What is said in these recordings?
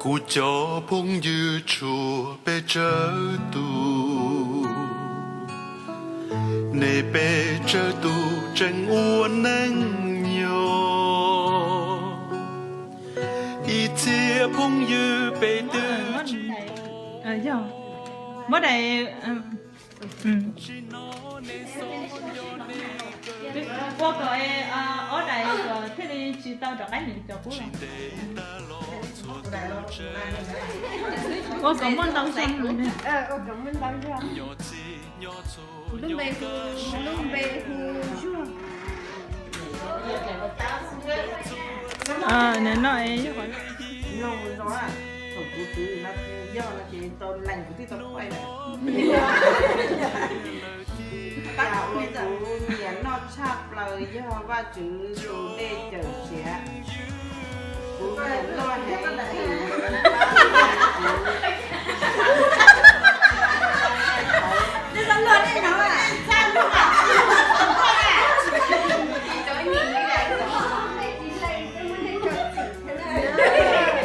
Kuv cov phooj ywg tshua peb tsawg tus, nej peb tsawg tus tseem ua neej nyob. Ib txhia phooj ywg peb twb muab daim, ua kom ob daim kom thiaj li tsis tau rov qab nyeem cov qub los. Ua kom muaj ntau zog. Kuv lub npe hu, kuv lub npe hu Zuag. Nim no es yog qhov, thaum kuv twv no yog no ces tau lees kuv twb tau quaj lawm. Yam uas kuv nyiam noj tshaj plaws yog Vajtswv tus dej cawm siav. Kuv nyiam noj heev.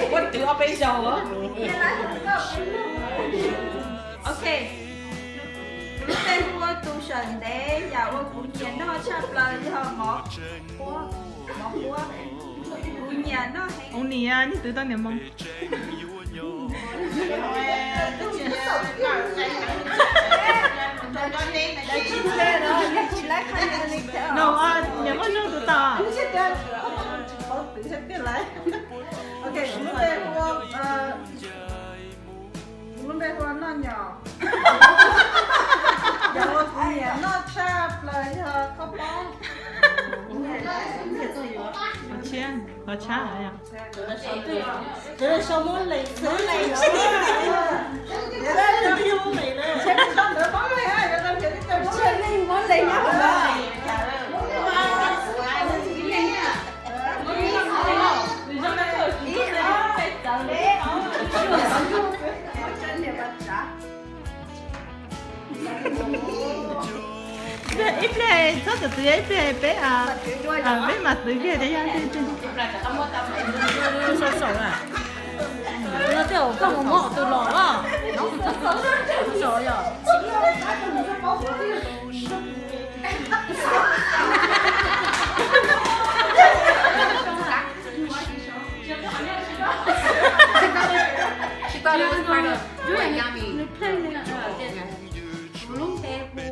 Ua twv ob peb zaug. Ok, kuv lub npe hu ua Tus Sawm Ntev, yam uas kuv nyiam noj tshaj plaws yog mov qhuav, mov qhuav. Kuv nyiam noj heev. Ua niam, nej twv tau niam mov. No, niam muaj zog tus tau. Ok, kuv lub npe hu ua, kuv lub npe hu ua Noj Nyom. Yam uas kuv nyiam noj tshaj plaws yog khaub poob. Qhov tshab, qhov tshab. Ib pliag txhob txwm twv, ib pliag peb, peb mam twv kiag tias yog tiag tiag. No tej zaum koj mus muab tus los los. Kuv lub npe hu ua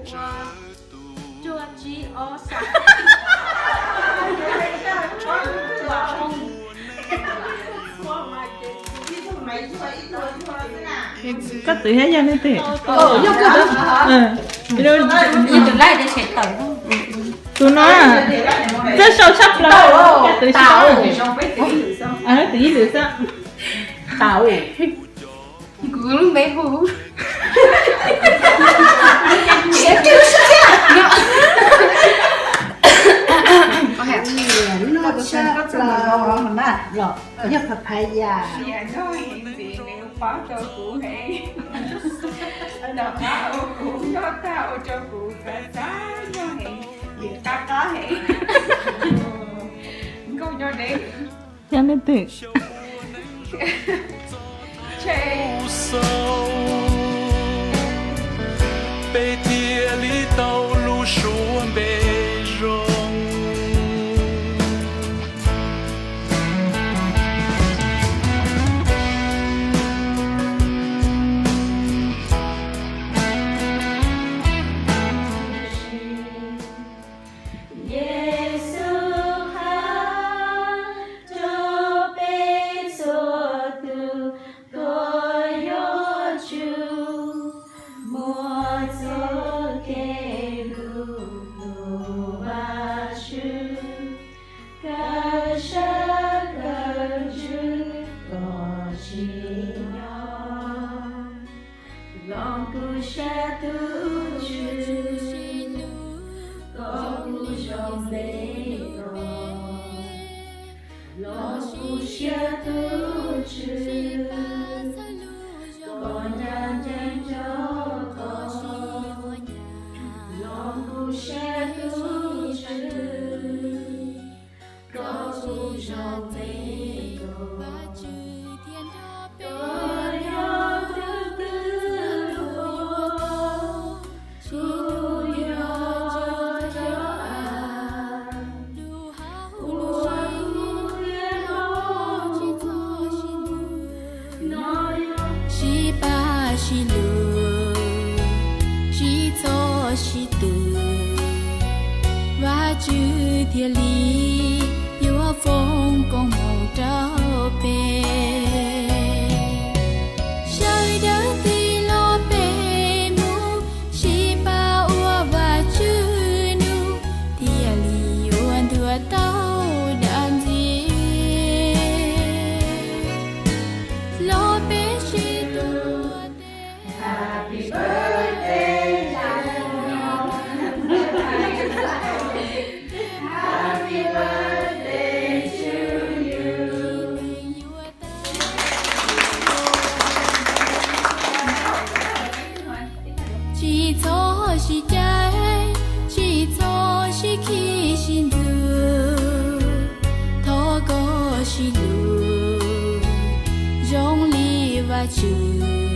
Cuaj Tsib Ob Xas. Koj twv thiab yog leej twg? Tus no, txawj sau tshaj plaws, koj twv tsis tau. Twv ib lwm xwb. Kuv lub npe hu Noj Tshaj Plaws na, yog Papaya. Nws paub rau kuv heev, nws qab ua kuv noj tag ua rau kuv xav xav noj heev, nws qab qab heev. Nkauj nyob deb. Yog leej twg? Peb thiaj li tau lub suab npe zoo. Yexus qhia rau peb txhua tus kom yuav tsum muaj txoj kev hlub tus Vajtswv, kawm siab kawm ntsws kom tsim nyog. Los kuv siab tus Tswv, koj kuj zoo npe koj. Los kuv siab tus Tswv, koj ncaj ncees rau koj. sib tw, Vajtswv thiaj li yuav foom koob hmoov rau peb. Sawv daws tig los peb mus sib pab ua Vajtswv nug, thiaj li yuav ntuas tau dab ntxiv. Los peb sib tw ua teb. Tsis txhob sib cav, tsis txhob sib khi sib ntxub, thov koj sib hlub zoo li Vajtswv.